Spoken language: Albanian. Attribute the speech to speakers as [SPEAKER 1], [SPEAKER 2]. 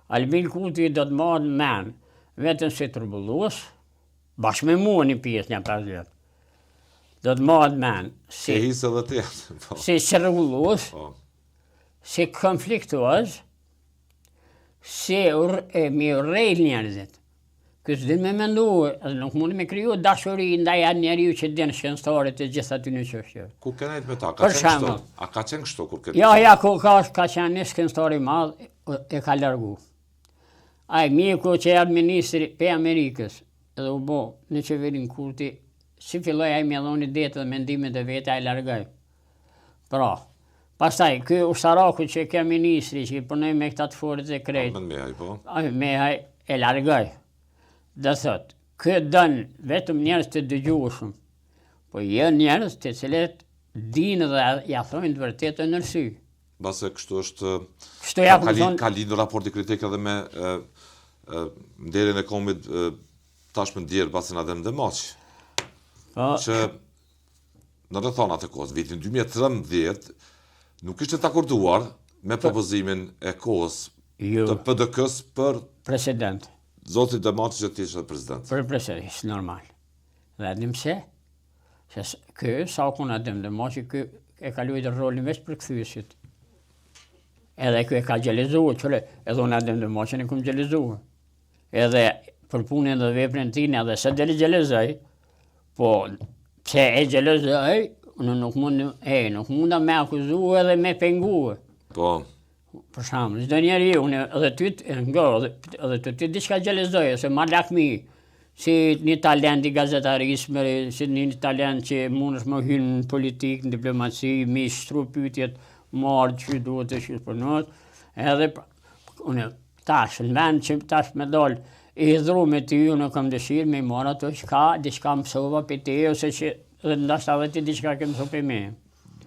[SPEAKER 1] Albin Kurti do të mahet men, vetëm si turbullues, bashkë me mua një pjesë, një 5 vjet. Do të mahet men
[SPEAKER 2] si Ke hisë edhe ti.
[SPEAKER 1] Po. Si çrregullues, po. si konfliktues, si ur, e mi urrejt njerëzit. Ky s'din me mendu, edhe nuk mund me kriju dashuri ndaj atë njeriu që din shkencëtarit të gjithë aty në çështje.
[SPEAKER 2] Ku ke nejt me ta? Ka qenë kështu? A ka qenë kështu kur
[SPEAKER 1] ke? Jo, ja, ku ka, ka qenë një shkencëtar i madh, e ka largu. Ai mjeku që erdh ministri pe Amerikës, edhe u bo në qeverinë Kurti, si filloi ai me dhonë idetë dhe mendimet e veta, e largoi. Pra, pastaj, ky ushtaraku që ke ministri, që i punoi me këta të forët e krejt,
[SPEAKER 2] Armend Mehaj, po.
[SPEAKER 1] Ai Mehaj e largoi. Do thot, ky don vetëm njerëz të dëgjueshëm, po jo njerëz të cilët dinë dhe ja thonë të vërtetën në sy.
[SPEAKER 2] Mbase kështu është
[SPEAKER 1] Kështu ja
[SPEAKER 2] ka, ka, ka lindur raporti kritik edhe me e, e, nderin e kombit e, tashmë ndjerë bacën Adem Demaçi. Po. Që në rrethanat e kohës, vitin 2013, nuk ishte dakorduar me propozimin e kohës jo. të PDK-s për
[SPEAKER 1] president.
[SPEAKER 2] Zoti Demaçi që të ishte president.
[SPEAKER 1] Për president, ishte normal. Dhe e dim pse? Se ky, sa u kon Adem Demaçi, ky e ka luajtur rolin veç përkthyesit. Edhe ky e ka xhelozu, qëre, edhe unë Adem Demaçin e kom xhelozu. Edhe për punën dhe veprën tine, edhe se deli xhelozoj, Po, pse e xhelozoj, unë nuk mund, e, nuk munda me akuzu edhe me pengu.
[SPEAKER 2] Po.
[SPEAKER 1] Për shembull, çdo njeri, unë edhe ty, ngo, edhe, edhe ty, ty diçka xhelozoj, ose ma lakmi, si një talent i gazetarisë, si një talent që mundesh me hynë në politikë, në diplomaci, mi shtru pyetjet, marrë që duhet të që punohet, edhe unë Tash, në vend që tash me dal i hidhru me ty, unë kam dëshirë me i marrë ato çka, diçka mësova prej teje, ose që dhe ndoshta edhe ti diçka ke mësu prej meje.